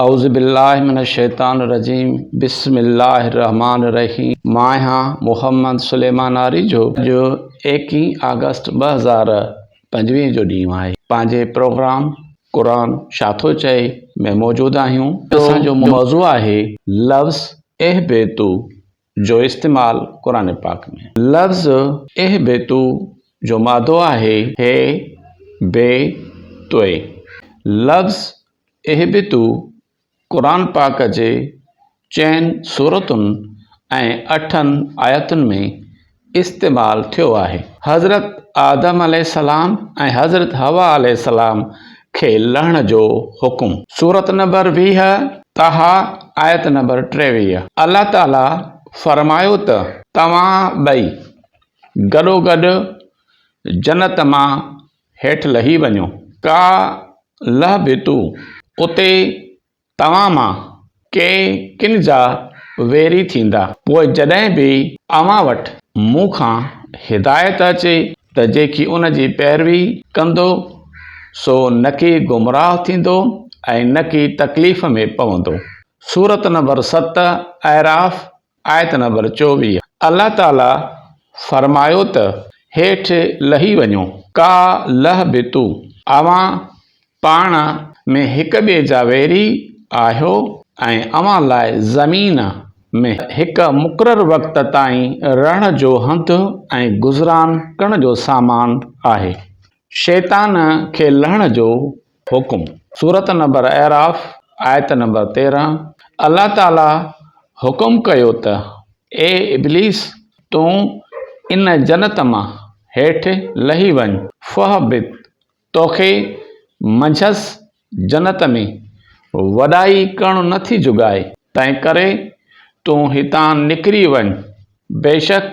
اعوذ بالله من الشيطان الرجيم بسم الله الرحمٰن الرحيم مان آهيان محمد سليمان آريجو اڄ ايڪيهه آگسٽ 2025 جو ڏينهن آهي پنهنجي پروگرام قرآن ڇا ٿو چئي ۾ موجود آهيون اسان جو موضوع آهي لفظ اهبطو جو استعمال قرآن پاڪ ۾. لفظ اهبطو جو مادو آهي هي بي توئي لفظ اهبطو قرآن پاڪ جي چئن سورتن ۽ اٺن آيتن ۾ استعمال ٿيو آهي. حضرت آدم عليه السلام ۽ حضرت حوا عليه السلام کي لهڻ جو حڪم. سورت نمبر 20، طه، آيت نمبر 23. الله تعاليٰ فرمايو ته توهان ٻئي گڏوگڏ جنت مان هيٺ لهي وڃو. ڪا لهه به تو، اتي توهان مان ڪي ڪن جا ويري ٿيندا. پوء جڏهن به اوهان وٽ مون کان هدايت اچي ته جيڪي ان جي پيروي ڪندو سو نڪي گمراهه ٿيندو ۽ نڪي تڪليف ۾ پوندو. سورت نمبر ست، اعراف، آيت نمبر 24، الله تعالي فرمايو ته هيٺ لهي وڃو، ڪا لهه به تو، اوهان پاڻ ۾ هڪ ٻئي جا ويري آهيو ۽ اوهان لاء زمين ۾ هڪ مقرر وقت تائين رهڻ جو هنڌ ۽ گذران ڪرڻ جو سامان آهي. شيطان کي لهڻ جو حڪم. سورت نمبر اعراف، آيت نمبر 13، الله تعاليٰ حڪم ڪيو ته اي ابليس! تون ان جنت مان هيٺ لهي وڃ، فاهبط، توکي منجهس، جنت ۾، وڏائي ڪرڻ نه ٿي جڳائي، تنهنڪري تون هتان نڪري وڃ، بيشڪ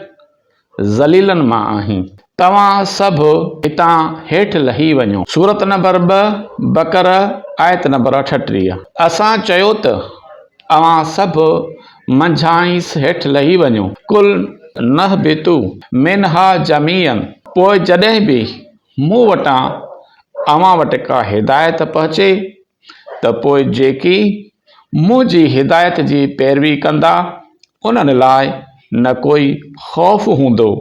ذليلن مان آهين. توهان سڀ هتان هيٺ لهي وڃو. سورت نمبر ٻه، بقره، آيت نمبر 38. اسان چيو ته اوهان سڀ منجهانئس هيٺ لهي وڃو. قل نهبطوا منها جميعا پوء جڏهن به مون وٽان اوهان وٽ ڪا هدايت پهچي ته پوء جيڪي منهنجي هدايت جي پيروي ڪندا انهن لاء نه ڪوئي خوف هوندو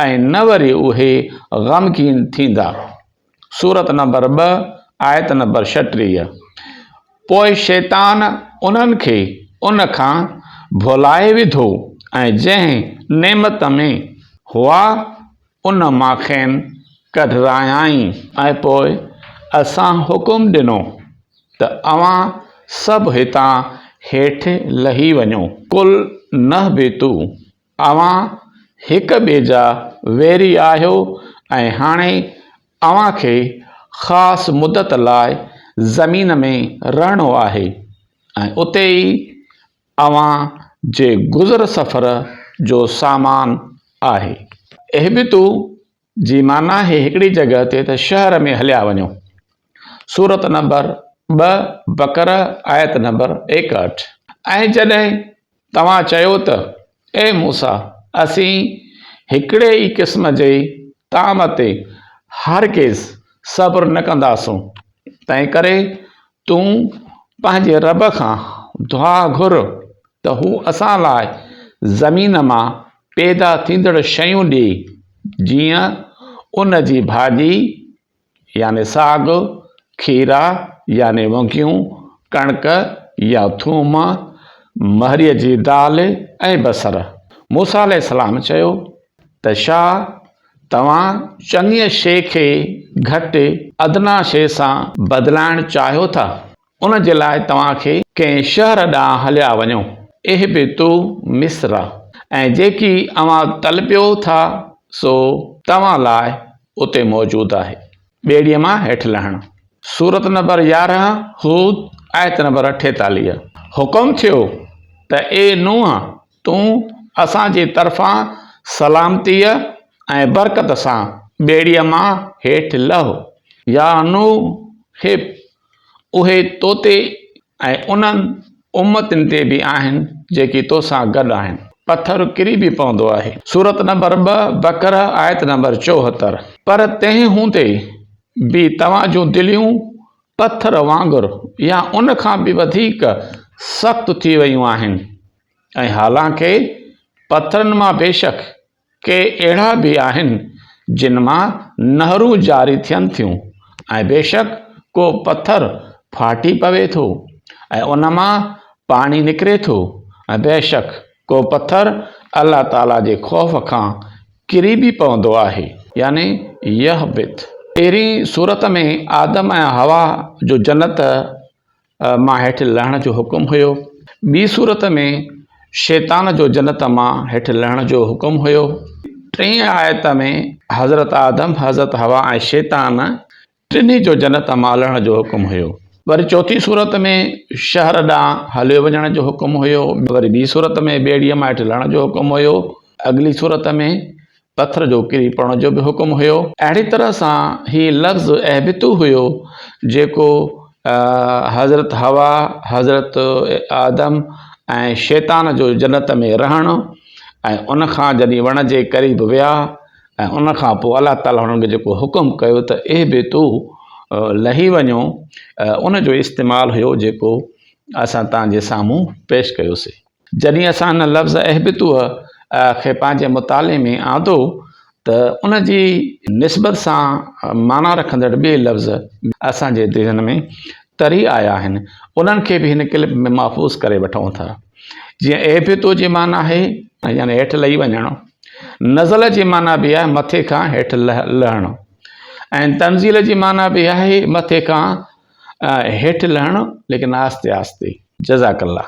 ۽ نه وري اهي غمگين ٿيندا. سورت نمبر ٻه، آيت نمبر 36. پوء شيطان انهن کي ان کان ڀلائي وڌو ۽ جنهن نعمت ۾ هئا ان مان کين ڪڍرايائين. ۽ پوء اسان حڪم ڏنو ته اوهان سڀ هتان هيٺ لهي وڃو. قل نهبطوا، اوهان هڪ ٻئي جا ويري آهيو ۽ هاڻي اوهان کي خاص مدت لاء زمين ۾ رهڻو آهي ۽ اتي ئي اوهان جي گذر سفر جو سامان آهي. اهبطو جي معنيٰ آهي هڪڙي جڳهه تي ته شهر ۾ هليا وڃو. سورت نمبر ٻه، بقره، آيت نمبر 61. ۽ جڏهن توهان چيو ته، اي موسيٰ! اسين هڪڙي ئي قسم جي طعام تي هرگز صبر نه ڪنداسون، تنهنڪري تون پنهنجي رب کان دعا گهر ته هو اسان لاء زمين مان پيدا ٿيندڙ شيون ڏئي، جيئن ان جي ڀاڄي يعني ساڳ، کيرا يعني ونگيون، ڪڻڪ يا ٿوم، مهريء جي دال ۽ بصر. موسيٰ عليه السلام چيو ته ڇا توهان چڱيء شيء کي گهٽ ادنيٰ شيء سان بدلائڻ چاهيو ٿا، ان جي لاء توهان کي ڪنهن شهر ڏانهن هليا وڃو، اهبطوا مصر، ۽ جيڪي اوهان طلبيو ٿا سو توهان لاء اتي موجود آهي. ٻيڙيء مان هيٺ لهڻ. سورت نمبر 11، هود، آيت نمبر 48. حڪم ٿيو ته اي نوح! تون اسان جي طرفان سلامتيء ۽ برڪت سان ٻيڙيء مان هيٺ لهه. يا نوح! اهي تو تي ۽ انهن امتن تي به آهن جيڪي تو سان گڏ آهن. پٿر ڪري به پوندو آهي. سورت نمبر ٻه، بقره، آيت نمبر 74. پر تنهن هوندي به توهان جون دليون. پٿر وانگر يا ان کان به وڌيڪ سخت ٿي ويون آهن ۽ حالانڪه پٿرن مان بيشڪ ڪي اهڙا به آهن جن مان نهرون جاري ٿين ٿيون ۽ بيشڪ ڪو پٿر ڦاٽي پوي ٿو ۽ ان مان پاڻي نڪري ٿو ۽ بيشڪ ڪو پٿر الله تعاليٰ جي خوف کان ڪري به پوندو آهي. يعني يهبط. پهرين سورت ۾ آدم ۽ حوا جو جنت مان هيٺ لهڻ جو حڪم هيو. ٻي سورت ۾ شيطان جو جنت مان هيٺ لهڻ جو حڪم هيو. ٽين آيت ۾ حضرت آدم، حضرت حوا ۽ شيطان ٽنهي جو جنت مان لهڻ جو حڪم هيو. وري چوٿين صورت ۾ شهر ڏانهن هليو وڃڻ جو حڪم هيو. وري ٻي صورت ۾ ٻيڙيء مان هيٺ لهڻ جو حڪم هيو. اڳلي صورت ۾ پٿر جو ڪري پوڻ جو به حڪم هيو. اهڙي طرح سان هي لفظ اهبطو هيو جيڪو حضرت حوا، حضرت آدم ۽ شيطان جو جنت ۾ رهڻ ۽ ان کان جڏهن وڻ جي قريب ويا ۽ ان کان پوء الله تعاليٰ هنن کي جيڪو حڪم ڪيو ته اي بيتو لهي وڃو ان جو استعمال هيو جيڪو اسان توهان جي سامهون پيش ڪيوسي. جڏهن اسان هن لفظ اهبتوء کي پنهنجي مطالعي ۾ آندو ته ان جي نسبت سان معنيٰ رکندڙ ٻئي لفظ اسان جي ذهن ۾ تري آيا آهن انهن کي به هن ڪلپ ۾ محفوظ ڪري وٺون ٿا. جيئن اهبتو جي معنيٰ آهي يعني هيٺ لهي وڃڻ. نزل جي معنيٰ به آهي مٿي کان هيٺ لهڻ ۽ تنزيل جي معنيٰ به آهي مٿي کان هيٺ لهڻ ليڪن آهستي آهستي. جزاڪ الله.